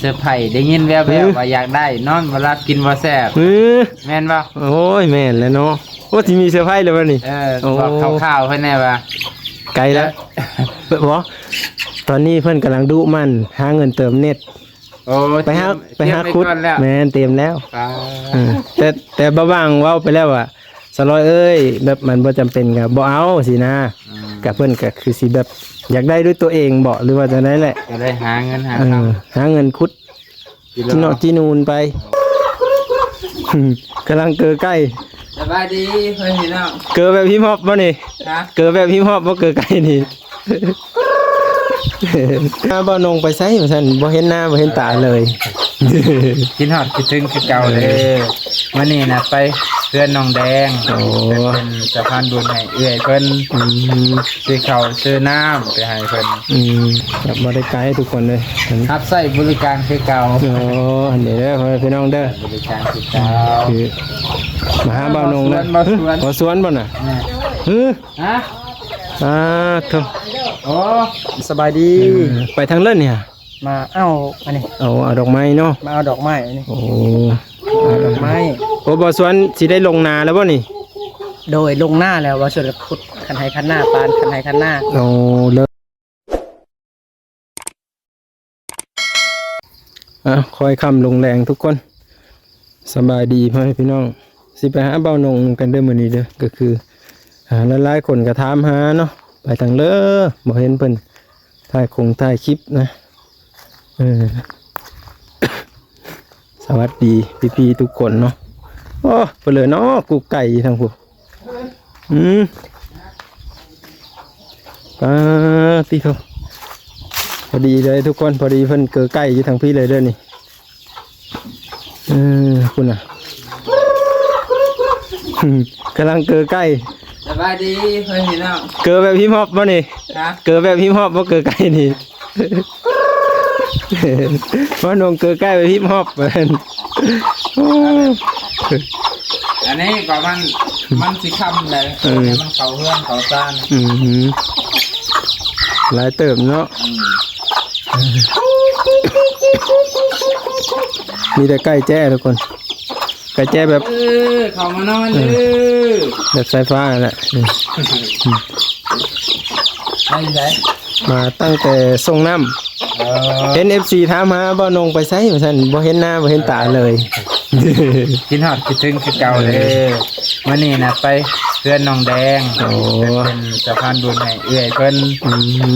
ເຊີໄພ ໄດ້ຍິນແວ່ວໆ ເອີ ວ່າຢາກໄດ້ ນອນບໍ່ຫຼັບກິນບໍ່ແຊບ ເອີ ແມ່ນບໍ່? ໂອ້ຍ ແມ່ນແລ້ວເນາະ. ໂອ້ ຊິມີເຊີໄພແລ້ວບັດນີ້. ເອີ ໂອ້ ບອກຂ່າວໆ ເພິ່ນແດ່ວ່າໄກແລ້ວ ບໍ່ ຕອນນີ້ເພິ່ນກຳລັງດຸໝັ່ນຫາເງິນເຕີມເນັດ. ໂອ້ ໄປຫາ ໄປຫາຂຸດ ແມ່ນ ຕຽມແລ້ວ ເອີ ແຕ່ ແຕ່ບ່າວຫວ່າງເວົ້າໄປແລ້ວວ່າ ສາວລອຍເອີຍ ແບບມັນບໍ່ຈຳເປັນກໍບໍ່ເອົາຊີ້ນະ. ອືມ ກໍເພິ່ນກໍຄືຊິແບບຢາກໄດ້ດ້ວຍຕົວເອງບໍ ຫຼືວ່າຈັ່ງໃດແຫຼະ ກໍໄດ້ຫາເງິນຫາຄຳ ເອີ ຫາເງິນຂຸດ ກິນເນາະ ກິນນູນໄປ. ກຳລັງເກີໄກ່. ສະບາຍດີເພື່ອນພີ່ນ້ອງ. ເກີແບບຮິບຮອບບໍ່ນີ້? ຮະ? ເກີແບບຮິບຮອບບໍ່ ເກີໄກ່ນີ້? ມາບ່າວນົງໄປໃສວ່າຊັ້ນ ບໍ່ເຫັນໜ້າບໍ່ເຫັນຕາເລີຍ. ຄິດຮອດຄິດເຖິງຄືເກົ່າເດີ. ເອີ ມື້ນີ້ນະໄປເຮືອນນ້ອງແດງ. ໂອ້ ໄປເປັນສະພານບຸນໃຫ້ເອື້ອຍເພິ່ນ. ອືມ ຊື້ເຂົ້າຊື້ນ້ຳໄປໃຫ້ເພິ່ນ. ອືມ ແບບບໍ່ໄດ້ໄກທຸກຄົນເລີຍ ຮັບໃຊ້ບໍລິການຄືເກົ່າ. ໂອ້ ອັນນີ້ເດີພໍ່ແມ່ພີ່ນ້ອງເດີ ບໍລິການຄືເກົ່າ. ຄືມາຫາບ່າວນົງນະ ບ່າວສວນ ບ່າວສວນບໍ່ນະ? ແມ່ນ. ຮະ? ອ່າໂທ້ ໂອ້ ສະບາຍດີ. ເອີ ໄປທາງເລີນນີ້ຫະ? ມາເອົາອັນນີ້ ເອົາ ເອົາດອກໄມ້ເນາະ ມາເອົາດອກໄມ້ອັນນີ້. ໂອ້ ເອົາດອກໄມ້. ໂອ້ ບ່າວສວນຊິໄດ້ລົງນາແລ້ວບໍ່ນີ້? ໂດຍ ລົງນາແລ້ວ ບ່າວສວນກໍຂຸດຄັນໄຮ່ຄັນນາ ປານຄັນໄຮ່ຄັນນາ. ໂອ້ ເລີ ອ່ະ ຄ່ອຍຄ່ຳລົງແລງທຸກຄົນ. ສະບາຍດີພໍ່ແມ່ພີ່ນ້ອງ ຊິໄປຫາບ່າວນົງນຳກັນເດີມື້ນີ້ເດີ. ກໍຄື ອ່າ ຫຼາຍໆຄົນກໍຖາມຫາເນາະ ໄປທາງເລີ ບໍ່ເຫັນເພິ່ນຖ່າຍຄົງຖ່າຍຄລິບນະ. ເອີ ສະຫວັດດີພີ່ໆທຸກຄົນເນາະ. ໂອ້ ເພິ່ນເລີຍເນາະ ກຸກໄກ່ຢູ່ທາງພຸ້ນ. ອືມ ປາຕິໂທ ພໍດີເລີຍທຸກຄົນ ພໍດີເພິ່ນເກີໄກ່ຢູ່ທາງພີ້ເລີຍເດີນີ້. ເອີ ພຸ້ນນະ ກຳລັງເກີໄກ່. ສະບາຍດີເພື່ອນພີ່ນ້ອງ. ເກີແບບຮິບຮອບບໍ່ນີ້? ຮະ? ເກີແບບຮິບຮອບບໍ່ ເກີໄກ່ນີ້? ມານົງເກີໃກ້ໄປຮິບຮອບ. ອັນນີ້ກໍມັນ ມັນຊິຄ່ຳແລ້ວ ເອີ ມັນເຂົ້າເຮືອນເຂົ້າຊານ. ອືມ ຫຼາຍເຕີບເນາະ. ອືມ ມີແຕ່ໄກ່ແຈ້ທຸກຄົນ ກະແຈແບບ ເອີ ເຂົ້າມານອນເດີ ເອີ ແບບສາຍຟ້ານັ້ນແຫຼະ. ອືມ ມາຢູ່ໃສ? ມາຕັ້ງແຕ່ສົ່ງນ້ຳ. ເອີ ເຫັນເອັຟຊີຖາມຫາ ບ່າວນົງໄປໃສວ່າຊັ້ນ ບໍ່ເຫັນໜ້າບໍ່ເຫັນຕາເລີຍ. ຄິດຮອດຄິດເຖິງຄືເກົ່າເດີ. ເອີ ມື້ນີ້ນະໄປເຮືອນນ້ອງແດງ. ໂອ້ ໄປເປັນສະພານບຸນໃຫ້ເອື້ອຍເພິ່ນ. ອື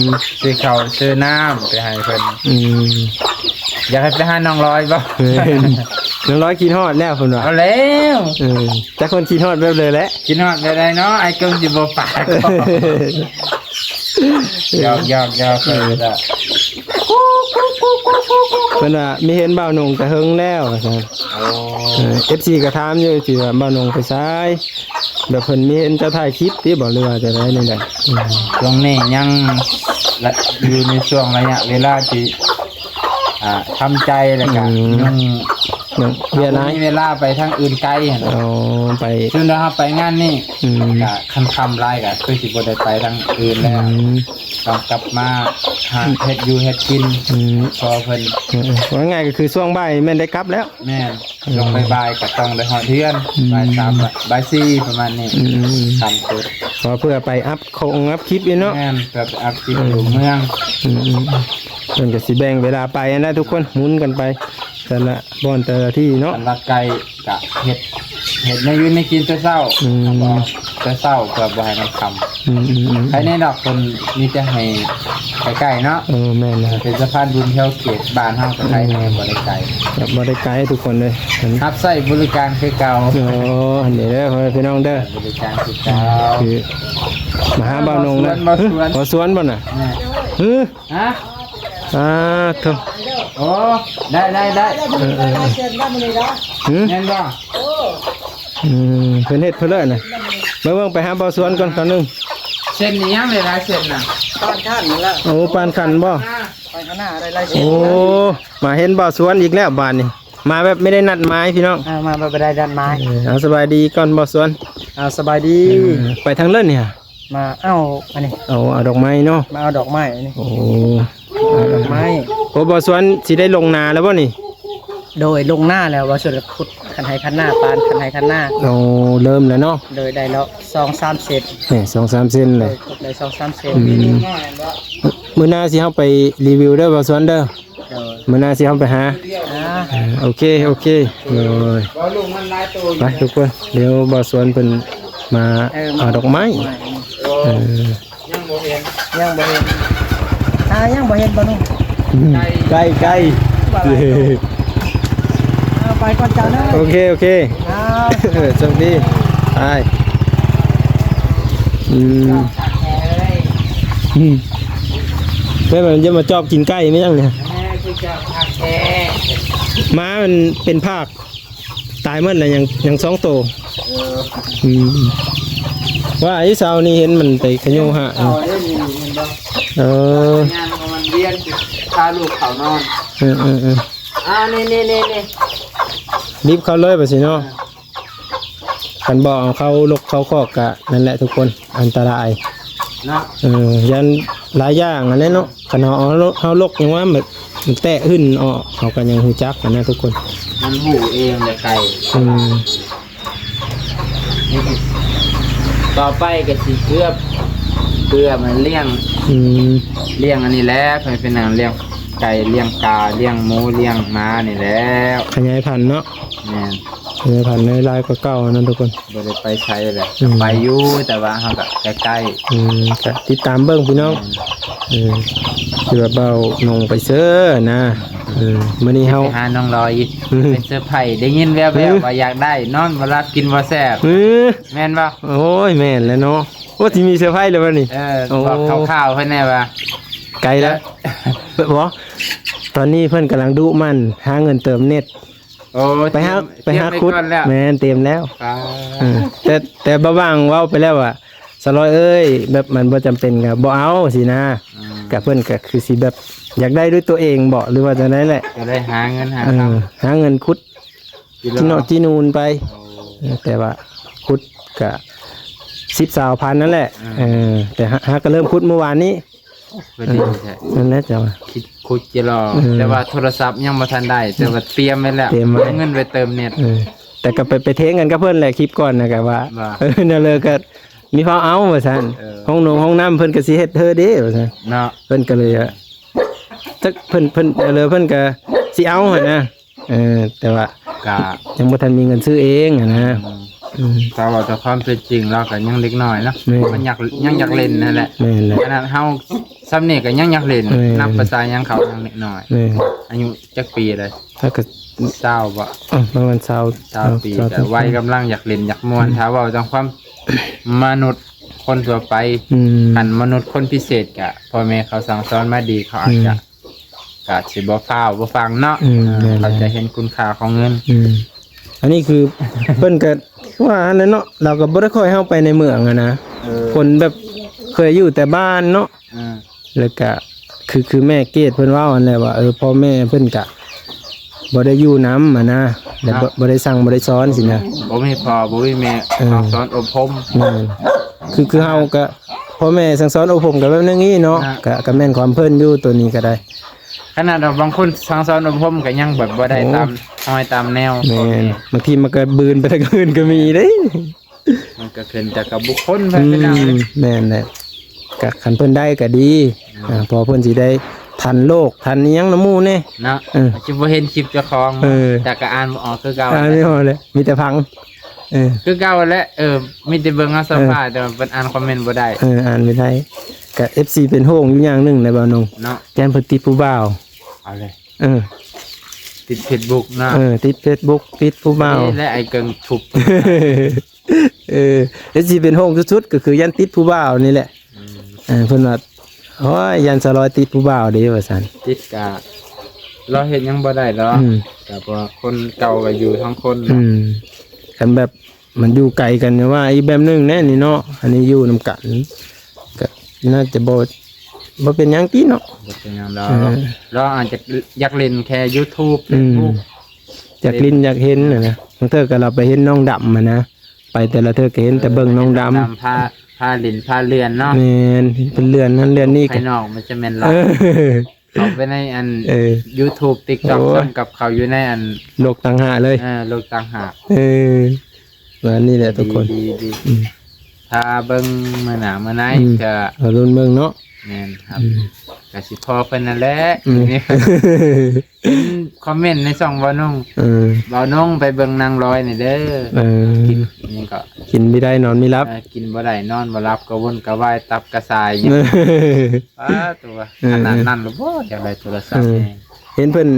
ມ ຊື້ເຂົ້າຊື້ນ້ຳໄປໃຫ້ເພິ່ນ. ອືມ ຢາກໃຫ້ໄປຫານ້ອງລອຍບໍ່? ແມ່ນ ນ້ອງລອຍຄິດຮອດແລ້ວເພິ່ນວ່າ. ເອົາແລ້ວ ເອີ ຈັກເພິ່ນຄິດຮອດແບບໃດແຫຼະ. ຄິດຮອດແບບໃດເນາະ ອ້າຍກໍຊິບໍ່ປາກ. ຢອກໆໆ ເອີ ເພິ່ນວ່າມີເຫັນບ່າວນົງແຕ່ເຫິງແລ້ວວ່າຊັ້ນ. ໂອ້ ເອີ ເອັຟຊີກໍຖາມຢູ່ ເອັຟຊີວ່າບ່າວນົງໄປໃສ ແບບເພິ່ນມີເຫັນເຈົ້າຖ່າຍຄລິບຕິບໍ ຫຼືວ່າຈັ່ງໃດແນວໃດ? ອືມ ຊ່ວງນີ້ຍັງລະ ຢູ່ໃນຊ່ວງໄລຍະເວລາທີ່ ອ່າ ທຳໃຈ ແລ້ວກະ ອືມ ຫຍຸ້ງ ຫຍຸ້ງ ເວລາ ບໍ່ມີເວລາໄປທາງອື່ນໄກຫັ້ນ. ອໍ ໄປ ສ່ວນໃຫຍ່ເຮົາໄປງານນີ້ ອືມ ກະຄັນຄ່ຳຫຼາຍກະຄືຊິບໍ່ໄດ້ໄປທາງອື່ນແລ້ວ. ອືມ ຕ້ອງກັບມາຫາເຮັດຢູ່ເຮັດກິນ. ອືມ ພໍເພິ່ນ ເອີ ເອີ ວ່າງ່າຍກໍຄືຊ່ວງບ່າຍແມ່ນໄດ້ກັບແລ້ວ. ແມ່ນ ອືມ ຊ່ວງບ່າຍໆກໍຕ້ອງໄດ້ຮອດເຮືອນ. ອືມ ບ່າຍສາມ ບ່າຍສີ່ປະມານນີ້. ອືມ ຄ່ຳສຸດ ເພື່ອໄປອັບ ຂອງອັບຄລິບຢູ່ເນາະ. ແມ່ນ ເພື່ອໄປອັບຄລິບ ອືມ ຢູ່ເມືອງ. ອືມ ເພິ່ນກໍຊິແບ່ງເວລາໄປຫັ້ນນະທຸກຄົນ ໝູນກັນໄປແຕ່ລະບ່ອນແຕ່ລະທີ່ເນາະ. ຄັນວ່າໄກກໍເຮັດ ເຮັດແນວຢູ່ແນວກິນແຕ່ເຊົ້າ. ອືມ ແຕ່ເຊົ້າເພື່ອບໍ່ໃຫ້ມັນຄ່ຳ. ອືມໆໆ ໃຜແນ່ດອກ ເພິ່ນມີແຕ່ໃຫ້ໃກ້ໆເນາະ. ເອີ ແມ່ນແລ້ວ ເປັນສະພານບຸນແຖວເຂດບ້ານເຮົາກໍໄກແນ່ ອືມ ບໍ່ໄດ້ໄກ ແບບບໍ່ໄດ້ໄກທຸກຄົນເລີຍ. ຮັບໃຊ້ບໍລິການຄືເກົ່າ. ໂອ້ ອັນນີ້ເດີພໍ່ແມ່ພີ່ນ້ອງເດີ ບໍລິການຄືເກົ່າ. ຄືມາຫາບ່າວນົງນະ ບ່າວສວນ ບ່າວສວນບໍ່ນະ? ແມ່ນ ຮະ? ອ່າໂທ້ ໂອ້ ໄດ້ໆໆ ເອີໆໆ ຫືມ ແມ່ນບໍ່? ອືມ ເພິ່ນເຮັດເພິ່ນເລີຍນະ. ເບິ່ງໆ ໄປຫາບ່າວສວນກ່ອນຄຳໜຶ່ງ. ເສັ້ນອີຫຍັງຫຼາຍໆເສັ້ນນະ? ປານຂັນນັ້ນລະ. ໂອ້ ປານຂັນບໍ່? ປານຂັນນະ ຫຼາຍໆເສັ້ນ. ໂອ້ ມາເຫັນບ່າວສວນອີກແລ້ວບາດນີ້. ມາແບບບໍ່ໄດ້ນັດໝາຍພີ່ນ້ອງ. ເອີ ມາແບບບໍ່ໄດ້ນັດໝາຍ. ເອີ ເອົາ ສະບາຍດີກ່ອນບ່າວສວນ. ເອົາ ສະບາຍດີ. ເອີ ໄປທາງເລີນນີ້ຫະ? ມາເອົາອັນນີ້ ເອົາ ເອົາດອກໄມ້ເນາະ. ມາເອົາດອກໄມ້ອັນນີ້. ໂອ້ ເອົາດອກໄມ້. ໂອ້ ບ່າວສວນຊິໄດ້ລົງນາແລ້ວບໍ່ນີ້? ໂດຍ ລົງນາແລ້ວ ບ່າວສວນກໍຂຸດຄັນໄຮ່ຄັນນາ ປານຄັນໄຮ່ຄັນນາ. ໂອ້ ເລີ່ມແລ້ວເນາະ. ໂດຍ ໄດ້ແລ້ວສອງສາມເຊັນ. ແໝ່ ສອງສາມເຊັນເລີຍ. ໂດຍ ໄດ້ສອງສາມເຊັນ. ອືມ ມື້ໜ້າຊິເຮົາໄປຣີວິວເດີ ບ່າວສວນເດີ. ໂດຍ ມື້ໜ້າຊິເຮົາໄປຫາ. ອ່າ ໂອເຄ ໂອເຄ. ໂດຍ ໄປທຸກຄົນ ດຽວບ່າວສວນເພິ່ນມາ ເອີ ເອົາດອກໄມ້. ເອີ ຍັງບໍ່ເຫັນ ຍັງບໍ່ເຫັນ ອ່າ ຍັງບໍ່ເຫັນບໍ່ໜຸ່ມ. ອືມ ໄກ່ ໄກ່ ເອົາ ໄປກ່ອນເຈົ້າເດີ. ໂອເຄ ໂອເຄ. ອ່າ ໂຊກດີ ໄປ. ອືມ ອືມ ແມ່ນມັນຈະມາຈອບກິນໄກ່ແມ່ນຫຍັງນີ້? ເອີ ຄືຈອບຜັກແທ້ ໝາມັນເປັນພາກ ຕາຍໝົດແລ້ວ ຍັງ ຍັງສອງໂຕ. ເອີ ອືມ ວ່າໄອ້ເຊົ້ານີ້ເຫັນມັນໄປຂະໂຍຫະ. ເອີ ເອີ ຍ່າງຂອງມັນວຽນ ພາລູກເຂົານອນ. ເອີ ເອີ ເອີ ອ້າວ ນີ້ໆໆໆ ດິບເຂົ້າເລີຍ ແບບຊີ້ເນາະ. ເອີ ຄັນບໍ່ເອົາເຂົ້າລົກເຂົ້າຄອກກະນັ້ນແຫຼະທຸກຄົນ ອັນຕະລາຍເນາະ. ເອີ ຢ້ານຫຼາຍຢ່າງຫັ້ນແຫຼະເນາະ. ຄັນເຮົາເອົາ ເຮົາລົກຫຍັງວ່າ ແບບ ມັນແຕກຫຶ້ນອອກ ເຮົາກໍຍັງຮູ້ຈັກຫັ້ນນະທຸກຄົນ. ມັນຮູ້ເອງແຫຼະໄກ່. ອືມ ຕໍ່ໄປກໍຊິເກືອບ ເພື່ອມັນລ້ຽງ. ອືມ ລ້ຽງອັນນີ້ແຫຼະ ເພື່ອເປັນຫຍັງລ້ຽງໄກ່ ລ້ຽງກາ ລ້ຽງໝູ ລ້ຽງໝານີ້ແຫຼະ. ຂະຫຍາຍພັນເນາະ. ແມ່ນ ຂະຫຍາຍພັນໃຫ້ຫຼາຍກວ່າເກົ່ານັ້ນທຸກຄົນ. ບໍ່ໄດ້ໄປໃສແຫຼະ. ອືມ ໄປຢູ່ ແຕ່ວ່າເຮົາກໍໃກ້ໆ. ອືມ ກໍຕິດຕາມເບິ່ງພີ່ນ້ອງ. ແມ່ນ ເອີ ຄືວ່າບ່າວນົງໄປເຊີນະ. ເອີ ມື້ນີ້ເຮົາໄປຫານ້ອງລອຍ ອືມ ເປັນເຊີໄພ ໄດ້ຍິນແວ່ວໆ ເອີ ວ່າຢາກໄດ້ ນອນບໍ່ຫຼັບກິນບໍ່ແຊບ. ເອີ ແມ່ນບໍ່? ໂອ້ຍ ແມ່ນແລ້ວເນາະ. ໂອ້ ຊິມີເຊີໄພແລ້ວບັດນີ້. ເອີ ໂອ້ ບອກຂ່າວໆເພິ່ນແດ່ວ່າ ໃກ້ແລ້ວ ເອີ ບໍ່ ຕອນນີ້ເພິ່ນກຳລັງດຸໝັ່ນຫາເງິນເຕີມເນັດ. ໂອ້ ໄປຫາ ຕຽມ ໄປຫາ ຕຽມໄວ້ ຂຸດ ກ່ອນແລ້ວ. ແມ່ນ ຕຽມແລ້ວ. ອ່າ ເອີ ແຕ່ ແຕ່ບ່າວຫວ່າງເວົ້າໄປແລ້ວວ່າ ສາວລອຍເອີຍ ແບບມັນບໍ່ຈຳເປັນກໍບໍ່ເອົາຊີ້ນະ. ອືມ ກໍເພິ່ນກໍຄືຊິແບບຢາກໄດ້ດ້ວຍຕົວເອງບໍ ຫຼືວ່າຈັ່ງໃດແຫຼະ ກໍໄດ້ຫາເງິນຫາຄຳ ເອີ ຫາເງິນຂຸດ ຈີ່ເນາະ ຈີ່ນູນໄປ. ໂອ້ ເອີ ແຕ່ວ່າຂຸດກະສິບ ຊາວພັນນັ້ນແຫຼະ. ອືມ ເອີ ແຕ່ຫາ ຫາກໍເລີ່ມຂຸດມື້ວານນີ້. ໂອ້ ກໍດີແທ້. ເອີ ນັ້ນແຫຼະເຈົ້າ ຄິດຂຸດຈີ່ລໍ. ເອີ ແຕ່ວ່າໂທລະສັບຍັງບໍ່ທັນໄດ້ ແຕ່ວ່າຕຽມໄວ້ແລ້ວ ຕຽມໄວ້ ເອົາເງິນໄປເຕີມເນັດ. ເອີ ແຕ່ກໍໄປ ໄປເຖງກັນກັບເພິ່ນແຫຼະ ຄລິບກ່ອນນະ ກໍວ່າ ວ່າ ເອີ ນັ້ນເລີຍກໍມີພາວເອົາວ່າຊັ້ນ. ເອີ ຫ້ອງນົງຫ້ອງນ້ຳເພິ່ນກໍຊິເຮັດເທີເດ້ວ່າຊັ້ນເນາະ. ເພິ່ນກໍເລີຍ ຈັກເພິ່ນ ເພິ່ນ ເອີ ເລີຍເພິ່ນກໍຊິເອົາຫັ້ນນະ. ເອີ ແຕ່ວ່າກະຍັງບໍ່ທັນມີເງິນຊື້ເອງຫັ້ນນະ. ອືມ ອືມ ຖ້າເວົ້າຕາມຄວາມເປັນຈິງ ລາວກໍຍັງເດັກນ້ອຍເນາະ. ແມ່ນ ມັນຢາກ ຍັງຢາກຫຼິ້ນຫັ້ນແຫຼະ. ແມ່ນແຫຼະ ຂະໜາດເຮົາສ່ຳນີ້ກໍຍັງຢາກຫຼິ້ນ. ແມ່ນ ນັບພາສາຫຍັງເຂົາຍັງເດັກນ້ອຍ. ແມ່ນ ອາຍຸຈັກປີແລ້ວ? ແລ້ວກໍ ຊາວບໍ່? ເອີ ປະມານຊາວ ຊາວປີ ຊາວ ກໍໄວກຳລັງຢາກຫຼິ້ນຢາກມ່ວນ. ອືມ ຖ້າເວົ້າຕາມຄວາມມະນຸດຄົນທົ່ວໄປ. ອືມ ຄັນມະນຸດຄົນພິເສດ ກະພໍ່ແມ່ເຂົາສັ່ງສອນມາດີ ເຂົາອາດຈະ ອືມ ກະຊິບໍ່ຟ້າວບໍ່ຟັງເນາະ. ອືມ ເອີ ແມ່ນໆ ເຂົາຈະເຫັນຄຸນຄ່າຂອງເງິນ. ອືມ ອັນນີ້ຄືເພິ່ນກໍວ່າຫັ້ນແຫຼະເນາະ ລາວກໍບໍ່ໄດ້ຄ່ອຍເຮົາໄປໃນເມືອງຫັ້ນນະ. ເອີ ຄົນແບບເຄີຍຢູ່ແຕ່ບ້ານເນາະ. ເອີ ແລ້ວກະຄື ຄືແມ່ເກດເພິ່ນເວົ້າຫັ້ນແຫຼະວ່າ ເອີ ພໍ່ແມ່ເພິ່ນກະບໍ່ໄດ້ຢູ່ນຳຫັ້ນນະ ແລ້ວ ເນາະ ບໍ່ ບໍ່ໄດ້ສັ່ງບໍ່ໄດ້ສອນຊີ້ນະ. ບໍ່ມີພໍ່ບໍ່ມີແມ່ ເອີ ສັ່ງສອນອົບຮົມ. ແມ່ນ ຄື ຄືເຮົາກະ ພໍ່ແມ່ສັ່ງສອນອົບຮົມກໍແບບໜຶ່ງອີ່ເນາະ. ນະ ກະ ກະແມ່ນຄວາມເພິ່ນຢູ່ໂຕນີ້ກໍໄດ້. ຂະໜາດວ່າບາງຄົນສັ່ງສອນອົບຮົມກໍຍັງແບບບໍ່ໄດ້ ໂອ້ ຕາມຮອຍຕາມແນວ. ແມ່ນ ບາງທີມັນກໍບືນໄປທາງອື່ນກໍມີເດ້. ມັນກໍຂຶ້ນແຕ່ກັບບຸກຄົນໄປ ອືມ ພີ່ນ້ອງ. ແມ່ນແຫຼະ ກະຄັນເພິ່ນໄດ້ກໍດີ. ອືມ ອ່າ ເພາະເພິ່ນຊິໄດ້ທັນໂລກ ທັນອີ່ຫຍັງນຳໝູ່ແດ່ເນາະ. ເອີ ຊິບໍ່ເຫັນຄລິບເຈົ້າຂອງ. ເອີ ແຕ່ກໍອ່ານບໍ່ອອກຄືເກົ່າ. ອ່ານບໍ່ອອກແຫຼະ ມີແຕ່ຟັງ. ເອີ ຄືເກົ່າແຫຼະ. ເອີ ມີແຕ່ເບິ່ງເອົາສະບາຍ. ເອີ ແຕ່ວ່າເພິ່ນອ່ານຄອມເມັນບໍ່ໄດ້. ເອີ ອ່ານບໍ່ໄດ້. ກະເອັຟຊີເປັນຫ່ວງຢູ່ຢ່າງໜຶ່ງແຫຼະ ບ່າວນົງເນາະ ຢ້ານເພິ່ນຕິດຜູ້ບ່າວ. ເອົາເລີຍ. ເອີ ຕິດເຟສບຸກເນາະ. ເອີ ຕິດເຟສບຸກ ຕິດຜູ້ບ່າວ. ນີ້ແຫຼະໄອ້ເກິ່ງທຸບ. ເອີ ແຕ່ຊິເປັນຫ່ວງສຸດໆ ກໍຄືຢ້ານຕິດຜູ້ບ່າວນີ້ແຫຼະ. ອືມ ເອີ ເພິ່ນວ່າ ໂອ້ຍ ຢ້ານສາວລອຍຕິດຜູ້ບ່າວເດ້ວ່າຊັ້ນ. ຕິດກະ ລາວເຮັດຫຍັງບໍ່ໄດ້ດອກ. ອືມ ກະເພາະວ່າຄົນເກົ່າກໍຢູ່ທັງຄົນ. ອືມ ຄັນແບບ ມັນຢູ່ໄກກັນ ແຕ່ວ່າອີກແບບໜຶ່ງແນ່ນີ້ເນາະ. ອັນນີ້ຢູ່ນຳກັນກໍໜ້າຈະບໍ່ ບໍ່ເປັນຫຍັງຕິເນາະ. ບໍ່ເປັນຫຍັງດອກ. ເອີ ລາວອາດຈະຢາກຫຼິ້ນແຄ່ຢູທູບ ອືມ ເຟສບຸກ ຢາກຫຼິ້ນຢາກເຫັນຫັ້ນນະ. ບາງເທື່ອກໍລາວໄປເຫັນນ້ອງດຳຫັ້ນນະ ໄປແຕ່ລະເທື່ອກໍເຫັນແຕ່ເບິ່ງນ້ອງດຳ. ເອີ ພາ ພາຫຼິ້ນພາເລື່ອນເນາະ. ແມ່ນ ເພິ່ນເລື່ອນນັ້ນເລື່ອນນີ້. ພາຍນອກມັນຈະແມ່ນຫຼາຍ. ເອີ ເຂົ້າໄປໃນອັນ ເອີ YouTube TikTok ໂອ້ຍ ສ່ຳກັບເຂົ້າຢູ່ໃນອັນ ໂລກຕ່າງຫາກເລີຍ ເອີ ໂລກຕ່າງຫາກ ເອີ ວ່ານີ້ແຫຼະທຸກຄົນ ດີໆ ອືມ ຖ້າເບິ່ງມື້ໜ້າມື້ໃນ ອືມ ກໍ ກໍລຸ້ນເບິ່ງເນາະ ແມ່ນ ອືມ ກໍຊິພໍເພິ່ນນັ້ນແຫຼະ ອືມ ເຫັນຄອມເມັນໃນຊ່ອງບ່າວນົງ ເອີ ບ່າວນົງໄປເບິ່ງນາງລອຍນີ້ເດີ ເອີ ກິນຫຍັງກໍ ກິນບໍ່ໄດ້ນອນບໍ່ຫຼັບ ເອີ ກິນບໍ່ໄດ້ນອນບໍ່ຫຼັບ ກະວົນກະວາຍຕັບກະສ່າຍຫຍັງ ປ້າໂຕ ເອີ ຂະໜາດນັ້ນລະບໍ່ ຢາກໄດ້ໂທລະສັບ ເອີ ແຮງ ເຫັນເພິ່ນ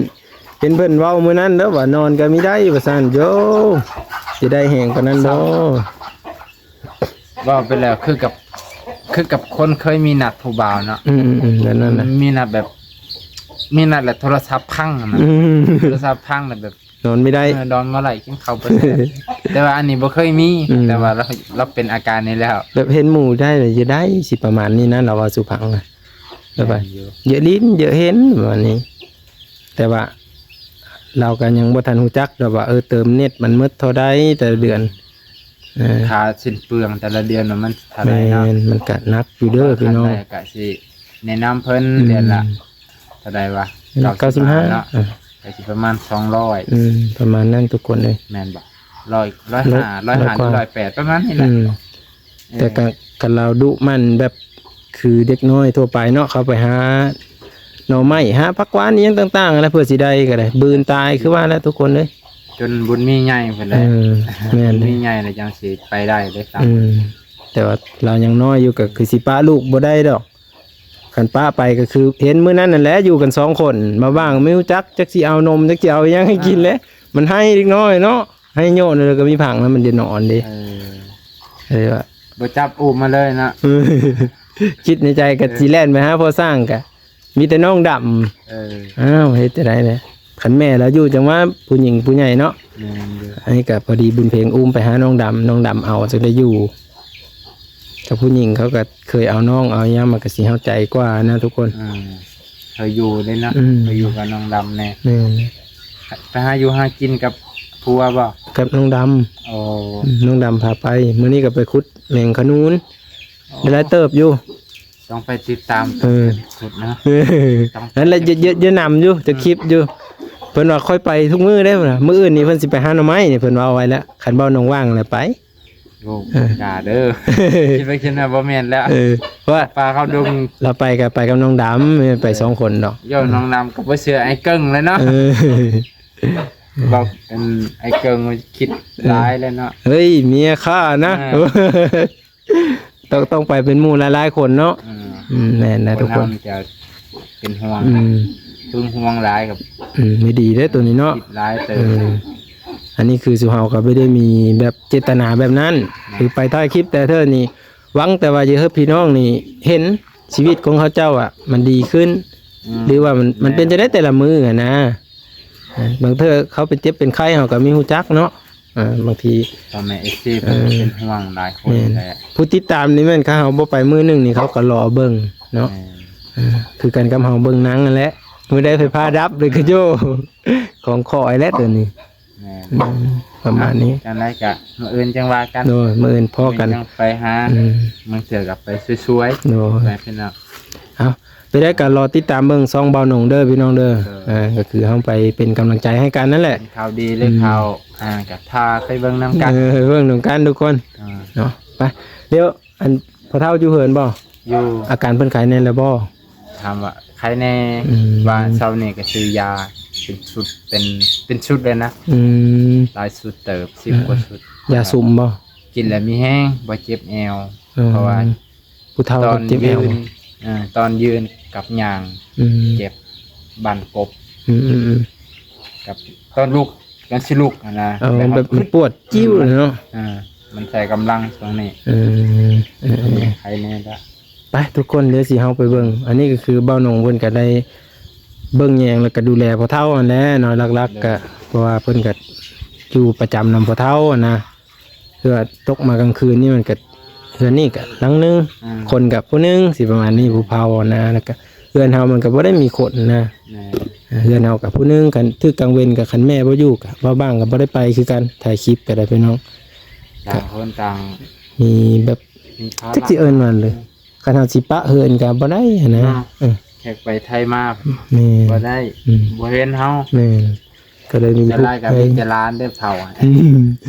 ເຫັນເພິ່ນເວົ້າມື້ນັ້ນເດີວ່ານອນກໍມີໄດ້ວ່າຊັ້ນ ໂຢ ຊິໄດ້ແຮງປານນັ້ນບໍ່ ເວົ້າໄປແລ້ວຄືກັບ ຄືກັບຄົນເຄີຍມີນັດຜູ້ບ່າວເນາະ ອືມໆໆ ແບບນັ້ນນະ ມີນັດແບບ ມີນັດແລ້ວໂທລະສັບພັງນະ ອືມ ໂທລະສັບພັງແລ້ວແບບ ນອນບໍ່ໄດ້ ເອີ ນອນບໍ່ໄດ້ ກິນເຂົ້າບໍ່ແຊບ ແຕ່ວ່າອັນນີ້ບໍ່ເຄີຍມີ ອືມ ແຕ່ວ່າລາວ ລາວເປັນອາການນີ້ແລ້ວ ແບບເຫັນໝູ່ໄດ້ລະຢາກໄດ້ ຊິປະມານນີ້ນະ ລາວເວົ້າສູ່ຟັງນະ ແບບວ່າ ແມ່ນຢູ່ ຢາກຫຼິ້ນ ຢາກເຫັນ ປະມານນີ້ ແຕ່ວ່າລາວກໍຍັງບໍ່ທັນຮູ້ຈັກດອກວ່າ ເອີ ເຕີມເນັດມັນໝົດເທົ່າໃດແຕ່ລະເດືອນ ເອີ ຄ່າສິ້ນເປືອງແຕ່ລະເດືອນວ່າມັນເທົ່າໃດເນາະ ແມ່ນ ມັນກໍໜັກຢູ່ເດີພີ່ນ້ອງ ຄັນໄດ້ກໍຊິແນະນຳເພິ່ນ ອືມ ເດືອນລະເທົ່າໃດວະ ເກົ້າສິບຫ້າ ເກົ້າສິບຫ້າເນາະ ເອີ ກໍຊິປະມານສອງຮ້ອຍ ອືມ ປະມານນັ້ນທຸກຄົນເອີຍ ແມ່ນບໍ່ ຮ້ອຍ ຮ້ອຍຫ້າ ຮ້ອຍຫ້າ ຮ້ອຍກວ່າ ຫຼື ຮ້ອຍແປດ ປະມານນີ້ແຫຼະ ອືມ ເອີ ແຕ່ກໍ ຄັນລາວດຸໝັ່ນແບບຄືເດັກນ້ອຍທົ່ວໄປເນາະ ເຂົາໄປຫາໜໍ່ໄມ້ ຫາຜັກຫວານອີ່ຫຍັງຕ່າງໆ ຫັ້ນແຫຼະ ເພື່ອຊິໄດ້ກໍໄດ້ ບືນຕາຍຄືວ່າແຫຼະທຸກຄົນເອີຍ ຈົນບຸນມີໃຫຍ່ພຸ້ນແຫຼະ ເອີ ແມ່ນ ບຸນມີໃຫຍ່ແລ້ວຈັ່ງຊິໄປໄດ້ເດ້ ອືມ ແຕ່ວ່າລາວຍັງນ້ອຍຢູ່ ກໍຄືຊິປະລູກບໍ່ໄດ້ດອກ ຄັນປະໄປກໍຄືເຫັນມື້ນັ້ນນັ້ນແຫຼະ ຢູ່ກັນສອງຄົນ ມາວ່າງບໍ່ຮູ້ຈັກ ຈັກຊິເອົານົມ ຈັກຊິເອົາຫຍັງໃຫ້ກິນແຫຼະ ມັນໄຫ້ເດັກນ້ອຍເນາະ ໃຫ້ໂຍນແລ້ວກໍມີຜັງ ແລ້ວມັນຈະນອນເດ້ ເອີ ເອີ ວ່າ ບໍ່ຈັບອຸ້ມມາເລີຍນະ ເອີ ຄິດໃນໃຈກໍ ເອີ ຊິແລ່ນໄປຫາພໍ່ຊ້າງ ກະມີແຕ່ນ້ອງດຳ ເອີ ອ້າວ ເຮັດຈັ່ງໃດແຫຼະ ຄັນແມ່ລາວຢູ່ຈັ່ງວ່າຜູ້ຍິງຜູ້ໃຫຍ່ເນາະ ແມ່ນຢູ່ ອັນນີ້ກໍພໍດີບຸນເພັງອຸ້ມໄປຫານ້ອງດຳ ນ້ອງດຳເອົາ ຈຶ່ງໄດ້ຢູ່ ກັບຜູ້ຍິງເຂົາກໍເຄີຍເອົານ້ອງເອົາຫຍັງ ມັນກໍຊິເຮົາໃຈກວ່ານະທຸກຄົນ ອືມ ເຄີຍຢູ່ເດ້ເນາະ ອືມ ເຄີຍຢູ່ກັບນ້ອງດຳແດ່ ແມ່ນ ໄປຫາຢູ່ຫາກິນກັບຜົວບໍ່? ກັບນ້ອງດຳ ໂອ້ ອືມ ນ້ອງດຳພາໄປ ມື້ນີ້ກໍໄປຂຸດແມງຂະນູນ ໄດ້ຫຼາຍເຕີບຢູ່ ຕ້ອງໄປຕິດຕາມ ເອີ ຂຸດເນາະ ເອີ ນັ້ນແຫຼະ ເຍາະໆ ນຳຢູ່ ຈະຄລິບຢູ່ ເພິ່ນວ່າຂ້ອຍໄປທຸກມື້ເດ້ ມື້ອື່ນນີ້ເພິ່ນຊິໄປຫາໜໍ່ໄມ້ນີ້ ເພິ່ນເວົ້າໄວ້ແລ້ວ ຄັນເວົ້ານ້ອງວ່າງແລ້ວໄປ ໂອ້ ເອີ ຢ່າເດີ ຄິດໄປຄິດມາບໍ່ແມ່ນແລ້ວ ເອີ ເພາະວ່າ ປາເຂົ້າດົງ ລາວໄປກໍໄປກັບນ້ອງດຳ ໄປສອງຄົນດອກ ເອີ ເອີ ນ້ອງດຳກໍບໍ່ເຊື່ອອ້າຍເກິ່ງແລ້ວເນາະ ເອີ ບອກ ອັນ ອ້າຍເກິ່ງຄິດ ເອີ ຫຼາຍແລ້ວເນາະ ເຮີ້ຍ ເມຍຂ້ານະ ເອີ ຕ້ອງ ຕ້ອງໄປເປັນໝູ່ຫຼາຍໆຄົນເນາະ ອືມ ອືມ ແມ່ນນະທຸກຄົນ ຄົນເຮົາມັນຈະເປັນຫ່ວງ ອືມ ຫຶງຫວງຫຼາຍກັບ ອືມ ບໍ່ດີເດ້ໂຕນີ້ເນາະ ຄິດຫຼາຍເຕີບ ເອີ ອັນນີ້ຄືສູ່ເຮົາກໍບໍ່ໄດ້ມີແບບເຈດຕະນາແບບນັ້ນ ແມ່ນ ຄືໄປຖ່າຍຄລິບແຕ່ເທື່ອນີ້ ຫວັງແຕ່ວ່າຈະເຮັດໃຫ້ພີ່ນ້ອງນີ້ເຫັນຊີວິດຂອງເຂົາເຈົ້າອະ ມັນດີຂຶ້ນ ອືມ ຫຼືວ່າມັນ ແມ່ນ ມັນເປັນຈັ່ງໃດແຕ່ລະມື້ຫັ້ນນະ ເອີ ບາງເທື່ອເຂົາເປັນເຈັບເປັນໄຂ້ ເຮົາກໍມີຮູ້ຈັກເນາະ ອ່າ ບາງທີພໍ່ແມ່ເອັຟຊີ ເອີ ເພິ່ນເປັນຫ່ວງຫຼາຍຄົນ ແມ່ນ ແຫຼະ ຜູ້ຕິດຕາມນີ້ແມ່ນ ຄັນເຮົາບໍ່ໄປມື້ໜຶ່ງນີ້ ເຂົາກໍລໍເບິ່ງເນາະ ແມ່ນ ເອີ ຄືກັນກັບເຮົາເບິ່ງໜັງຫັ້ນແຫຼະ ມື້ໃດໄຟຟ້າດັບເລີຍ ຄືໂຍ ຂອງຂ້ອຍແຫຼະໂຕນີ້ ແມ່ນ ອືມ ປະມານນີ້ ຈັ່ງໃດກະມື້ອື່ນຈັ່ງວ່າກັນ ໂດຍ ມື້ອື່ນພໍ້ກັນ ມື້ອື່ນຈັ່ງໄປຫາ ອືມ ບາງເທື່ອກໍໄປຊ່ວຍໆ ໂດຍ ໄປພີ່ນ້ອງ ເອົາ ໄປໄດ້ກໍລໍຕິດຕາມເບິ່ງຊ່ອງບ່າວນົງເດີພີ່ນ້ອງເດີ ເອີ ອ່າ ກໍຄືເຮົາໄປເປັນກຳລັງໃຈໃຫ້ກັນນັ້ນແຫຼະ ເປັນຂ່າວດີ ຫຼື ອືມ ຂ່າວ ອ່າ ກໍພາໄປເບິ່ງນຳກັນ ເອີ ເບິ່ງນຳກັນທຸກຄົນ ອ່າ ເນາະ ໄປ ດຽວ ອັນ ພໍ່ເຖົ້າຢູ່ເຮືອນບໍ່? ຢູ່ ອາການເພິ່ນໄຄແນ່ແລ້ວບໍ່? ຖາມວ່າໄຄແນ່ ອືມ ວ່າເຊົ້ານີ້ກໍຊື້ຢາເປັນຊຸດ ເປັນ ເປັນຊຸດເລີຍນະ ອືມ ຫຼາຍຊຸດເຕີບ ສິບ ອືມ ກວ່າຊຸດ ຢາຊຸມບໍ່? ກິນແລ້ວມີແຮງ ບໍ່ເຈັບແອວ ເອີ ເພາະວ່າ ຜູ້ເຖົ້າ ຕອນເຈັບແອວ ເອີ ຕອນຢືນກັບຍ່າງ ອືມ ເຈັບບັ້ນກົບ ອືມໆໆ ກັບຕອນລຸກ ຕອນຊິລຸກຫັ້ນນະ ເອີ ແບບ ແບບມັນປວດຈິ້ວເລີຍເນາະ ເອີ ມັນໃຊ້ກຳລັງຊ່ວງນີ້ ເອີ ເອີ ເອີ ໄຄແນ່ລະ ໄປທຸກຄົນ ດຽວຊິເຮົາໄປເບິ່ງ ອັນນີ້ກໍຄືບ່າວນົງເພິ່ນກໍໄດ້ເບິ່ງແຍງ ແລ້ວກໍດູແລພໍ່ເຖົ້າຫັ້ນແຫຼະເນາະ ຫຼັກໆ ກໍເພາະວ່າເພິ່ນກໍຢູ່ປະຈຳນຳພໍ່ເຖົ້າຫັ້ນນະ ຄືວ່າຕົກມາກາງຄືນນີ້ມັນກໍ ເຮືອນນີ້ກໍຫຼັງໜຶ່ງ ອືມ ຄົນກໍຜູ້ໜຶ່ງ ຊິປະມານນີ້ ຜູ້ເຝົ້ານະ ແລ້ວກໍເຮືອນເຮົາມັນກໍບໍ່ໄດ້ມີຄົນນະ ແມ່ນ ເຮືອນເຮົາກໍຜູ້ໜຶ່ງ ຄັນຖືກກາງເວັນກໍ ຄັນແມ່ບໍ່ຢູ່ກໍ ເວົ້າບ້າງກໍບໍ່ໄດ້ໄປຄືກັນ ຖ່າຍຄລິບກໍໄດ້ພີ່ນ້ອງ ຕ່າງຄົນຕ່າງ ມີແບບ ມີພາລະ ຈັກຊິເອີ້ນວ່າເລີຍ ຄັນເຮົາຊິປະເຮືອນກໍບໍ່ໄດ້ຫັ້ນນະ ເນາະ ເອີ ແຂກໄປໄທມາ ແມ່ນ ບໍ່ໄດ້ ອືມ ບໍ່ເຫັນເຮົາ ແມ່ນ ກໍເລີຍມີ ສ່ວນຫຼາຍກໍມີແຕ່ຫຼານເດ້ເຖົ້າ ອືມ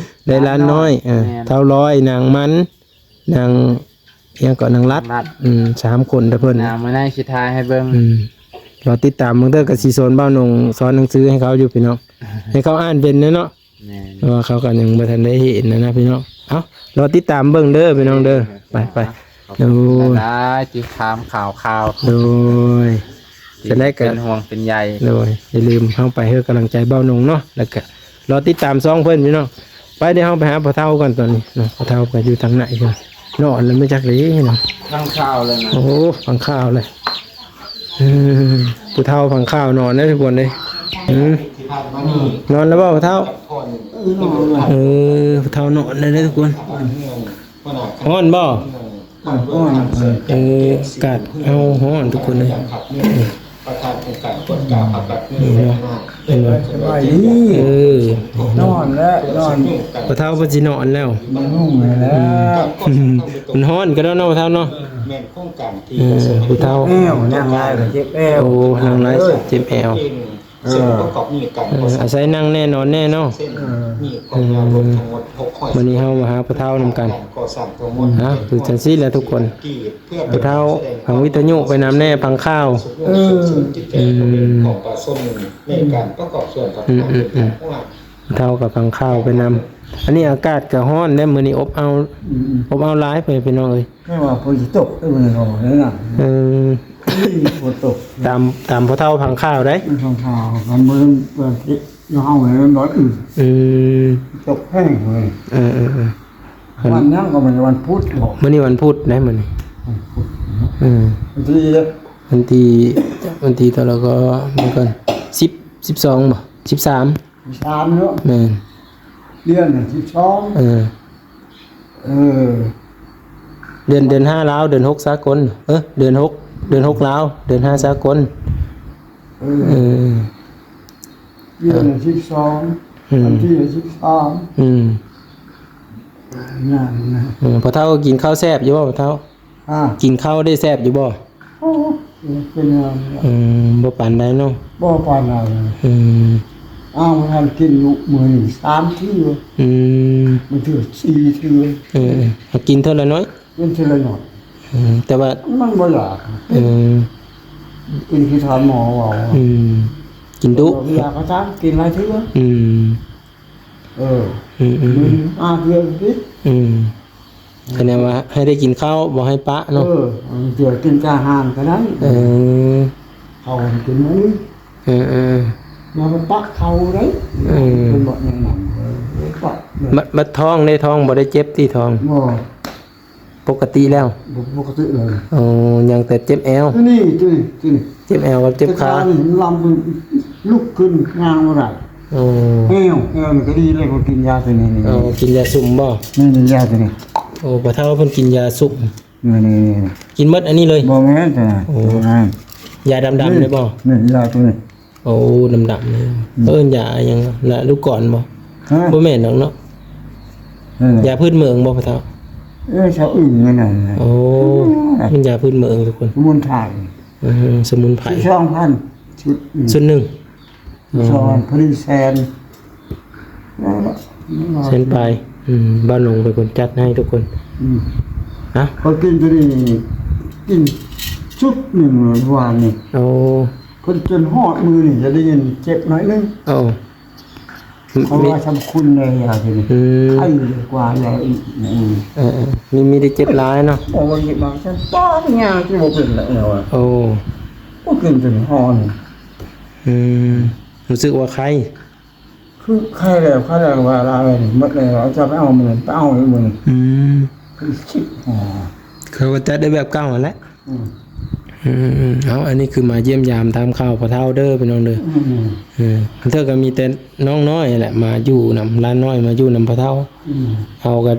ໄດ້ຫຼານນ້ອຍ ຫຼານນ້ອຍ ເອີ ແມ່ນ ເຖົ້າລອຍ ນາງມັນ ນາງ ອີຫຍັງເກາະ ນາງລັດ ນາງລັດ ອືມ ສາມຄົນເດີເພິ່ນ ນາງມາໄນຊິຖ່າຍໃຫ້ເບິ່ງ ອືມ ລໍຕິດຕາມເບິ່ງເດີ ກໍຊິສອນບ່າວໜຸ່ງສອນໜັງສືໃຫ້ເຂົາຢູ່ພີ່ນ້ອງ ໃຫ້ເຂົາອ່ານເປັນແດ່ເນາະ ແມ່ນ ເພາະວ່າເຂົາກໍຍັງບໍ່ທັນໄດ້ເຫັນນະພີ່ນ້ອງ ເອົ້າ ລໍຕິດຕາມເບິ່ງເດີພີ່ນ້ອງເດີ ເອີ ໄປໆ ຂອບ ໂດຍ ຄຸນຫຼາຍໆທີ່ຖາມຂ່າວໆ ໂດຍ ຈັ່ງໃດກໍເປັນຫ່ວງເປັນໃຍ ໂດຍ ຢ່າລືມເຮົາໄປໃຫ້ກຳລັງໃຈບ່າວໜຸ່ງເນາະ ແລ້ວກໍລໍຕິດຕາມຊ່ອງເພິ່ນພີ່ນ້ອງ ໄປ ດຽວເຮົາໄປຫາພໍ່ເຖົ້າກ່ອນຕອນນີ້ເນາະ ພໍ່ເຖົ້າກໍຢູ່ທາງໃນພຸ້ນ ນອນແລ້ວ ມາຈັກເດ້ເນາະ ຟັງຂ່າວເລີຍນະ ໂອ້ ຟັງຂ່າວເລີຍ ເອີ ຜູ້ເຖົ້າຟັງຂ່າວນອນເດ້ທຸກຄົນເດ້ ອືມ ນອນແລ້ວບໍ່ຜູ້ເຖົ້າ? ເອີ ຜູ້ເຖົ້ານອນແລ້ວເດ້ທຸກຄົນ ຮ້ອນບໍ່? ເອີ ອາກາດເຮົາຮ້ອນທຸກຄົນເລີຍ ປະທານອົງການກວດກາພັກລັດ ນີ້ເນາະ ເຫັນບໍ່? ສະບາຍດີ ເອີ ນອນແລ້ວ ນອນ ພໍ່ເຖົ້າເພິ່ນຊິນອນແລ້ວ ມັນຫຸ້ງແລ້ວ ອືມ ມັນຮ້ອນກໍໄດ້ເນາະພໍ່ເຖົ້າເນາະ ແມ່ນໂຄງການທີ່ ເອີ ຜູ້ເຖົ້າ ແອວ ນັ່ງຫຼາຍກໍເຈັບແອວ ໂອ້ ນັ່ງຫຼາຍເຈັບແອວ ເອີ ອາໄສນັ່ງແດ່ນອນແດ່ເນາະ ເອີ ອືມ ມື້ນີ້ເຮົາມາຫາພໍ່ເຖົ້ານຳກັນ ເນາະ ຄືຈັ່ງຊີ້ແຫຼະທຸກຄົນ ຜູ້ເຖົ້າຟັງວິທະຍຸໄປນຳແດ່ ຟັງຂ່າວ ເອີ ອືມ ໃນການປະກອບສ່ວນ ອືມໆໆ ຜູ້ເຖົ້າກໍຟັງຂ່າວໄປນຳ ອັນນີ້ອາກາດກໍຮ້ອນແດ່ ມື້ນີ້ອົບເອົາ ອືມໆ ອົບເອົາຫຼາຍ ພໍ່ແມ່ພີ່ນ້ອງເອີຍ ແມ່ນວ່າຝົນຊິຕົກເດ້ມື້ນີ້ ເອີ ຝົນຕົກ ຕາມ ຕາມພໍ່ເຖົ້າຟັງຂ່າວໄດ໋ ຟັງຂ່າວ ຄັນບໍ່ ບໍ່ເຮົາໃຫ້ມັນບໍ່ ອືມ ຕົກແຮງເລີຍ ເອີໆໆ ວັນຫຍັງກໍແມ່ນວັນພຸດບໍ ມື້ນີ້ວັນພຸດໄດ໋ມື້ນີ້ ວັນພຸດເນາະ ເອີ ວັນທີ ວັນທີ ວັນທີເທົ່າໃດກໍ ເບິ່ງກ່ອນ ສິບ ສິບສອງບໍ ສິບສາມ ສິບສາມເນາະ ແມ່ນ ເດືອນສິບສອງ ເອີ ເອີ ເດືອນ ເດືອນຫ້າລາວ ເດືອນຫົກສາກົນ ເອີ ເດືອນຫົກ ເດືອນຫົກລາວ ເດືອນຫ້າສາກົນ ເອີ ເອີ ເດືອນສິບສອງ ອືມ ວັນທີສິບສາມ ອືມ ງາມນະ ເອີ ພໍ່ເຖົ້າກິນເຂົ້າແຊບຢູ່ບໍ່ພໍ່ເຖົ້າ? ອາ ກິນເຂົ້າໄດ້ແຊບຢູ່ບໍ່? ໂອ້ ເປັນຫຍັງ ອືມ ບໍ່ປານໃດເນາະ ບໍ່ປານໃດ ອືມ ອ້າວ ມັນກິນຢູ່ມື້ໜຶ່ງສາມເທື່ອ ອືມ ບາງເທື່ອສີ່ເທື່ອ ເອີ ເອີ ກິນເທື່ອລະໜ້ອຍ ກິນເທື່ອລະໜ້ອຍ ອືມ ແຕ່ວ່າມັນບໍ່ຢາກ ເອີ ກິນຄືທ່ານໝໍເວົ້າ ອືມ ກິນດຸ ຢາກກໍຕາມ ກິນຫຼາຍເທື່ອ ອືມ ເອີ ອືມໆໆ ມື້ໜຶ່ງຫ້າເທື່ອ ອືມ ຄະແນນວ່າໃຫ້ໄດ້ກິນເຂົ້າ ບໍ່ໃຫ້ປະເນາະ ເອີ ເທື່ອກິນແຕ່ອາຫານກໍໄດ້ ເອີ ເຂົ້າໃຫ້ກິນມື້ໜຶ່ງ ເອີໆ ຢ່າໄປປະເຂົ້າເດ້ ເອີ ເພິ່ນບອກແນະນຳ ເອີ ປະ ບັດ ບັດທ້ອງເດ້ ທ້ອງບໍ່ໄດ້ເຈັບຕິ ທ້ອງ ບໍ່ ປົກກະຕິແລ້ວ ບໍ່ປົກກະຕິເລີຍ ໂອ້ ຍັງແຕ່ເຈັບແອວ ນີ້ ນີ້ ນີ້ ເຈັບແອວກັບເຈັບຂາ ແຕ່ຂານີ້ລຳລຸກຂຶ້ນຍ່າງບໍ່ໄດ້ ໂອ້ ແອວ ແອວນີ້ກໍດີເລີຍ ເພາະກິນຢາຕົວນີ້ ໂອ້ ກິນຢາຊຸມບໍ່? ນີ້ ນີ້ ຢາຕົວນີ້ ໂອ້ ພໍ່ເຖົ້າເພິ່ນກິນຢາຊຸມ ນີ້ ນີ້ ນີ້ ກິນໝົດອັນນີ້ເລີຍ ບໍ່ແມ່ນ ໂອ້ ຢາດຳໆ ນີ້ ນີ້ ນີ້ບໍ່? ນີ້ ຢາຕົວນີ້ ໂອ້ ດຳໆ ນີ້ ອືມ ເອີ້ນຢາຫຍັງ ລະລູກກອນບໍ່? ຮະ ບໍ່ແມ່ນດອກເນາະ ນັ້ນແຫຼະ ຢາພື້ນເມືອງບໍ່ພໍ່ເຖົ້າ? ເອີ ຊາວອື່ນນັ້ນນະ ໂອ້ ອືມ ມັນຢາພື້ນເມືອງທຸກຄົນ ສະໝຸນໄພ ອືມ ສະໝຸນໄພ ສິບສອງພັນ ຊຸດໜຶ່ງ ຊຸດໜຶ່ງ ສິບສອງພັນ ອໍ ພໍດີແສນ ແສນປາຍ ອືມ ບ່າວໜຸ່ງເປັນຄົນຈັດໃຫ້ທຸກຄົນ ອືມ ຮະ ຂ້ອຍກິນຕົວນີ້ ກິນຊຸດໜຶ່ງວານນີ້ ໂອ້ ເພິ່ນຈົນຮອດມື້ນີ້ຈະໄດ້ຍິນເຈັບໜ້ອຍໜຶ່ງ ໂອ້ ເພາະວ່າສຳຄຸນໃນຢາຕົວນີ້ ອືມ ໄຂ້ກວ່າຢາອື່ນ ອືມ ເອີໆ ມີ ມີແຕ່ເຈັບຫຼາຍເນາະ ໂອ້ຍ ບາງຊັ້ນປາດຍ່າງຊິບໍ່ເປັນແລ້ວວ່າ ໂອ້ ບໍ່ເປັນຈົນຮອດ ອືມ ຮູ້ສຶກວ່າໄຂ້ ຄືໄຂ້ແລ້ວ ໄຂ້ແລ້ວວ່າລາວໝົດແລ້ວ ເອົາເຈົ້າໄປເອົາມື້ນັ້ນ ໄປເອົາມື້ນີ້ ອືມ ຄືຄິດ ເຂົາກໍຈັດໄດ້ແບບເກົ່າຫັ້ນແຫຼະ ອືມ ອືມໆ ເອົາ ອັນນີ້ຄືມາຢ້ຽມຢາມຖາມຂ່າວພໍ່ເຖົ້າເດີພີ່ນ້ອງເດີ ອືມ ເອີ ເທື່ອກໍມີແຕ່ນ້ອງນ້ອຍແຫຼະມາຢູ່ນຳ ຫຼານນ້ອຍມາຢູ່ນຳພໍ່ເຖົ້າ ອືມ ເຮົາກໍ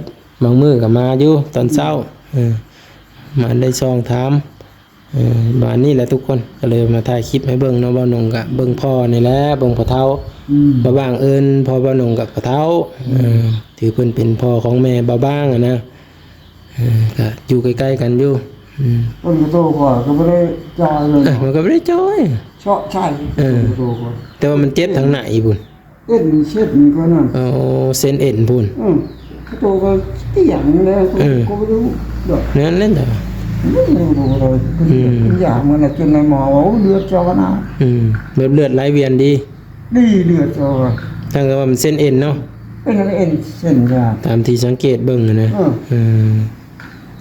ບາງມື້ກໍມາຢູ່ຕອນເຊົ້າ ອືມ ເອີ ມາໄດ້ຊ່ອງຖາມ ເອີ ປະມານນີ້ແຫຼະທຸກຄົນ ກໍເລີຍມາຖ່າຍຄລິບໃຫ້ເບິ່ງເນາະ ບ່າວໜຸ່ງກະເບິ່ງພໍ່ນີ້ແຫຼະ ເບິ່ງພໍ່ເຖົ້າ ອືມ ບ່າວບາງເອີ້ນພໍ່ບ່າວໜຸ່ງກັບພໍ່ເຖົ້າ ອືມ ເອີ ຖືເພິ່ນເປັນພໍ່ຂອງແມ່ບ່າວບາງຫັ້ນນະ ເອີ ກະຢູ່ໃກ້ໆກັນຢູ່ ອືມ ຕົ້ນກະໂຕຂ້ອຍກໍບໍ່ໄດ້ຈ່ອຍເລີຍ ເອີ ມັນກໍບໍ່ໄດ້ຈ່ອຍ ເຊາະໃສ່ ເອີ ຕົ້ນກະໂຕຂ້ອຍ ແຕ່ວ່າມັນເຈັບທາງໃນພຸ້ນ ເອັນເສັ້ນກໍນັ້ນ ໂອ້ ເສັ້ນເອັນພຸ້ນ ເອີ ກະໂຕກໍປ່ຽງແລ້ວ ເອີ ກໍບໍ່ຮູ້ດອກ ນັ້ນແຫຼະ ອືມ ຢາກມັນນະ ຈົນນາຍໝໍວ່າ ໂອ້ ເລືອດເຈົ້ານະ ອືມ ແບບເລືອດໄຫຼວຽນດີ ດີເລືອດເຈົ້າ ທັງທີ່ວ່າມັນເສັ້ນເອັນເນາະ ເປັນອັນເອັນເສັ້ນຍາ ຕາມທີ່ສັງເກດເບິ່ງຫັ້ນນະ ເອີ ເອີ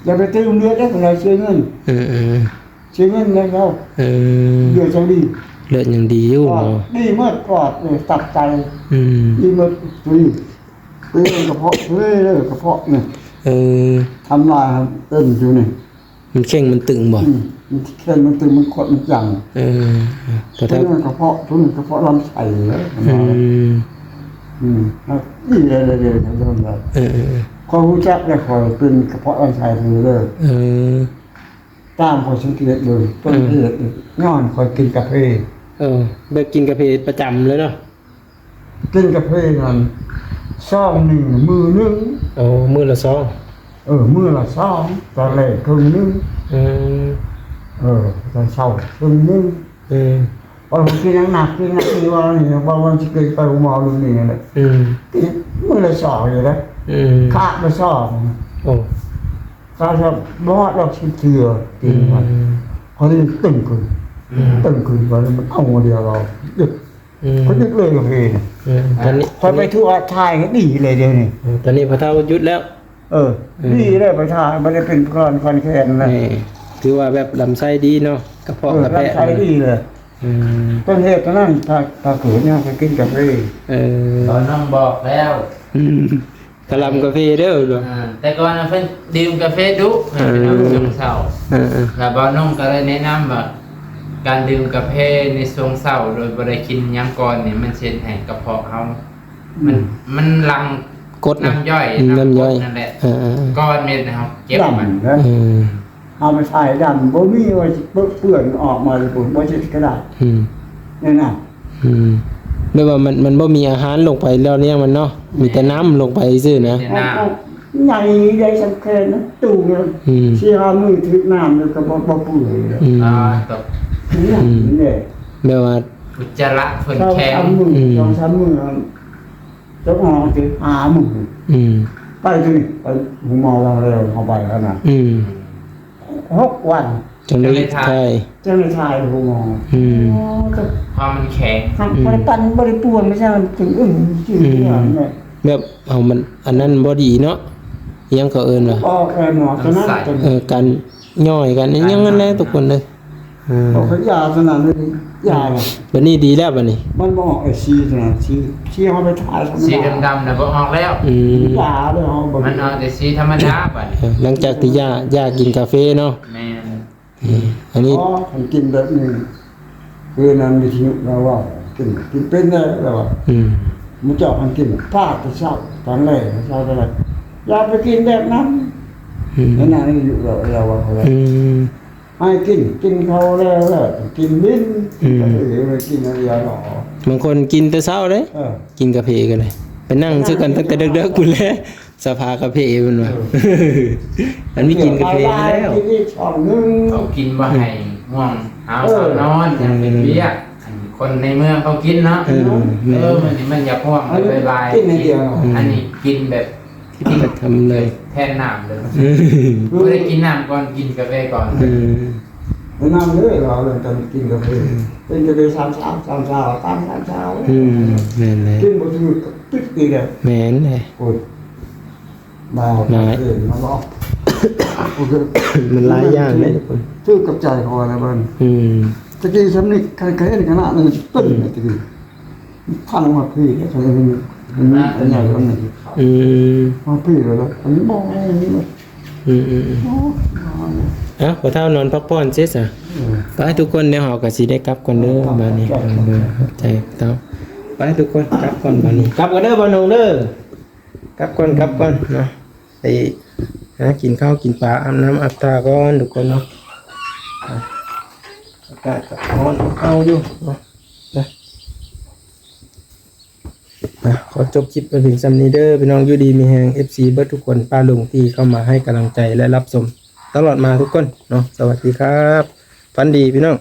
ຢ່າໄປຕື່ມເລືອດເດ້ ຄົນໃດເສຍເງິນ ເອີໆ ເສຍເງິນແລ້ວເຈົ້າ ເອີ ເລືອດເຈົ້າດີ ເລືອດຍັງດີຢູ່ ປອດ ເນາະ ດີໝົດ ປອດ ເອີ ຕັບ ໄຕ ອືມ ດີໝົດ ຕົວນີ້ ເປັນກະເພາະ ເອີ ກະເພາະນີ້ ເອີ ທຳລາຍເປັນຢູ່ນີ້ ມັນເຄັ່ງມັນຕຶງບໍ່? ອືມ ມັນເຄັ່ງມັນຕຶງ ມັນຂົດມັນຈັງ ເອີ ເປັນກະເພາະ ຕົວນີ້ກະເພາະລຳໄສ້ເດ້ ອືມ ອືມ ດີເລີຍ ເລີຍ ເລີຍ ເລີຍ ເອີ ເອີ ເອີ ຂ້ອຍຮູ້ຈັກແລ້ວ ຂ້ອຍເປັນກະເພາະລຳໄສ້ເລີຍ ເອີ ຕາມຂ້ອຍສັງເກດເບິ່ງ ຕົ້ນເຫດນີ້ ຍ້ອນຂ້ອຍກິນກາເຟ ເອີ ແບບກິນກາເຟປະຈຳເລີຍເນາະ ກິນກາເຟນັ້ນຊອງໜຶ່ງມື້ໜຶ່ງ ໂອ້ ມື້ລະຊອງ ເອີ ມື້ລະຊອງ ຕອນແລງເຄິ່ງໜຶ່ງ ອືມ ເອີ ຕອນເຊົ້າເຄິ່ງໜຶ່ງ ອືມ ເອີ ກິນໜັກໆ ກິນໜັກ ທີ່ວ່ານີ້ ວ່າວັນຊິເປັນໄປໂຮງໝໍລຸ້ນນີ້ແຫຼະ ອືມ ກິນມື້ລະຊອງຢູ່ເດ້ ອືມ ຄາບລະຊອງ ໂອ້ ຖ້າຈະບໍ່ຮອດດອກສິບເທື່ອ ອືມ ເພາະນີ້ຕຶງຂຶ້ນ ອືມ ຕຶງຂຶ້ນ ວ່າມັນເອົາດຽວເອົາ ອືມ ເພິ່ນລຶກເລີຍກາເຟນີ້ ອືມ ຕອນນີ້ ຂ້ອຍໄປທົ່ວຖ່າຍກໍດີເລີຍດຽວນີ້ ອືມ ຕອນນີ້ພໍ່ເຖົ້າຢຸດແລ້ວ ເອີ ອືມ ດີເລີຍ ໄປຖ່າຍບໍ່ໄດ້ເປັນຄອນ ຄອນແຄນນະ ນີ້ ຖືວ່າແບບລຳໄສ້ດີເນາະ ກະເພາະ ເອີ ກະແພະ ລຳໄສ້ດີເລີຍ ອືມ ຕົ້ນເຫດຕົວນັ້ນ ຖ້າ ຖ້າເກີດຫຍັງກໍກິນກາເຟ ເອີ ຕອນນ້ອງບອກແລ້ວ ອືມ ກະລຳກາເຟເດີ ອ່າ ແຕ່ກ່ອນນະເພິ່ນດື່ມກາເຟດຸ ເອີ ໃຫ້ເປັນເອົາຊ່ວງເຊົ້າ ເອີໆ ແລ້ວບ່າວນົງກໍເລີຍແນະນຳວ່າ ການດື່ມກາເຟໃນຊ່ວງເຊົ້າໂດຍບໍ່ໄດ້ກິນຫຍັງກ່ອນນີ້ ມັນຊິເຮັດໃຫ້ກະເພາະເຮົາ ມັນ ອືມ ມັນຫຼັ່ງກົດນະ ນ້ຳຍ່ອຍ ອືມ ນ້ຳ ນ້ຳຍ່ອຍ ກົດນັ້ນແຫຼະ ເອີໆ ກ່ອນເຮັດໃຫ້ເຮົາເຈັບ ມັນ ອືມ ເຮົາໄປຖ່າຍດຳ ບໍ່ມີວ່າຊິເປື້ອນອອກມາເລີຍ ບໍ່ເຮັດກໍໄດ້ ອືມ ແນ່ນອນ ອືມ ແບບວ່າມັນ ມັນບໍ່ມີອາຫານລົງໄປຫຼໍ່ລ້ຽງມັນເນາະ ມີແຕ່ນ້ຳລົງໄປຊື່ນະ ມີແຕ່ນ້ຳ ໃຫຍ່ໃຫຍ່ສຳຄັນນະ ຕູ້ນະ ອືມ ສີ່ຫ້າມື້ຖືກນ້ຳແລ້ວກໍບໍ່ ບໍ່ເປື່ອຍແລ້ວ ອືມ ອ່າ ຕົກ ອືມ ນີ້ແຫຼະ ແບບວ່າອຸດຈະລະເພິ່ນແຂງ ສອງສາມມື້ ອືມ ສອງສາມມື້ ຈະອອກເປັນຫ້າມື້ ອືມ ໄປຕົວນີ້ ໄປໂຮງໝໍວ່າແລ້ວ ເຮົາໄປແລ້ວນະ ອືມ ຫົກວັນ ຈັ່ງໄດ້ຖ່າຍ ຈັ່ງໄດ້ຖ່າຍໂຮງໝໍ ອືມ ອໍ ເພາະມັນແຂງ ອືມ ບໍ່ໄດ້ປັ່ນ ບໍ່ໄດ້ປວນ ບໍ່ໃຊ່ມັນຕຶງອຶ້ງ ອືມ ແບບເຮົາມັນ ອັນນັ້ນບໍ່ດີເນາະ ອີຫຍັງເຂົາເອີ້ນວ່າ ອອກແລ້ວເນາະ ຕົວນັ້ນ ເອີ ການຍ່ອຍ ການຫຍັງນັ້ນແຫຼະທຸກຄົນເອີຍ ອືມ ອອກຢາຕົວນັ້ນເລີຍ ຢາລະ ບັດນີ້ດີແລ້ວບັດນີ້ ມັນບໍ່ອອກ ເອີ ສີຕົວນັ້ນ ສີ ສີເຮົາໄປຖ່າຍ ສີດຳໆນະບໍ່ອອກແລ້ວ ອືມ ຢາເລີຍເຮົາ ມັນອອກແຕ່ສີທຳມະດາບັດນີ້ ເອີ ຫຼັງຈາກທີ່ຢາ ຢາກິນກາເຟເນາະ ແມ່ນ ອືມ ອັນນີ້ ອໍ ຄັນກິນແບບນີ້ ຄືນັ້ນວິທະຍຸລາວເວົ້າ ກິນ ກິນເປັນແລ້ວລາວວ່າ ອືມ ໝູ່ເຈົ້າຄັນກິນພາດແຕ່ເຊົ້າ ຕອນແລງເຊົ້າເທົ່າໃດ ຢ່າໄປກິນແບບນັ້ນ ອືມ ໃນນັ້ນວິທະຍຸລາວ ລາວເວົ້າ ອືມ ໃຫ້ກິນ ກິນເຂົ້າແລ້ວ ແລ້ວກິນດິນ ອືມ ກິນກາເຟ ກິນອັນດຽວເນາະ ບາງຄົນກິນແຕ່ເຊົ້າເດ້ ເອີ ກິນກາເຟກໍໄດ້ ໄປນັ່ງຊື້ກັນຕັ້ງແຕ່ເດິກໆພຸ້ນແຫຼະ ສະພາກາເຟເພິ່ນວ່າ ເອີ ອັນນີ້ກິນກາເຟແລ້ວ ກິນອີກຊອງໜຶ່ງ ເຂົາກິນບໍ່ໃຫ້ງ່ວງຫາວ ເອີ ນອນ ຍັງເປັນວຽກ ອັນຄົນໃນເມືອງເຂົາກິນເນາະ ເອີ ເອີ ມັນ ມັນຢາກງ່ວງ ອັນນີ້ ບາຍໆ ກິນ ກິນ ອັນນີ້ກິນແບບ ກິນແບບທຳເລີຍ ແທນນ້ຳເລີຍ ອືມ ບໍ່ໄດ້ກິນນ້ຳກ່ອນ ກິນກາເຟກ່ອນ ອືມ ແນະນຳເລີຍ ເວົ້າເລື່ອງການກິນກາເຟ ອືມ ເປັນກາເຟສາມຊາວ ສາມຊາວ ຕາມສາມຊາວ ອືມ ແມ່ນແຫຼະ ກິນບໍ່ຖືກກໍປິດອີກແລ້ວ ແມ່ນແຫຼະ ໂອ້ຍ ມາ ມາ ເອີ ມາບອກ ໂອເຄ ມັນຫຼາຍຢ່າງເດ້ ຖືກກັບໃຈຂ້ອຍແລ້ວເບິ່ງ ອືມ ຕະກີ້ສຳນິກ ຄັນເຫັນຂະໜາດນັ້ນປຶ້ງ ອືມ ຕະກີ້ ພັນມາພີ້ ຄັນເຫັນ ເຫັນອັນໃຫຍ່ກວ່ານັ້ນ ອືມ ມາພີ້ແລ້ວ ອັນນີ້ບໍ່ ອືມໆໆ ໂອ້ ເອົ້າ ພໍ່ເຖົ້ານອນພັກຜ່ອນເສຍຊະ ເອີ ໄປທຸກຄົນ ດຽວເຮົາກໍຊິໄດ້ກັບກ່ອນເດີ ເອີ ບາດນີ້ ເອີ ຂອບໃຈພໍ່ເຖົ້າ ໄປທຸກຄົນ ກັບກ່ອນບາດນີ້ ກັບກ່ອນເດີ ບ່າວນົງເດີ ກັບກ່ອນ ກັບກ່ອນເນາະ ໄປຫາກິນເຂົ້າກິນປາ ອາບນ້ຳອາບທ່າກ່ອນທຸກຄົນເນາະ ອາ ອາກາດກໍຮ້ອນເອົາຢູ່ເນາະ ໄປ ອ່ະ ຂໍຈົບຄລິບໄວ້ພຽງສ່ຳນີ້ເດີພີ່ນ້ອງ ຢູ່ດີມີແຮງ ເອັຟຊີ ເບິດທຸກຄົນ ປ້າລຸງທີ່ເຂົ້າມາໃຫ້ກຳລັງໃຈ ແລະ ຮັບຊົມ ຕະຫຼອດມາທຸກຄົນເນາະ. ສະຫວັດດີຄັບ ຝັນດີພີ່ນ້ອງ.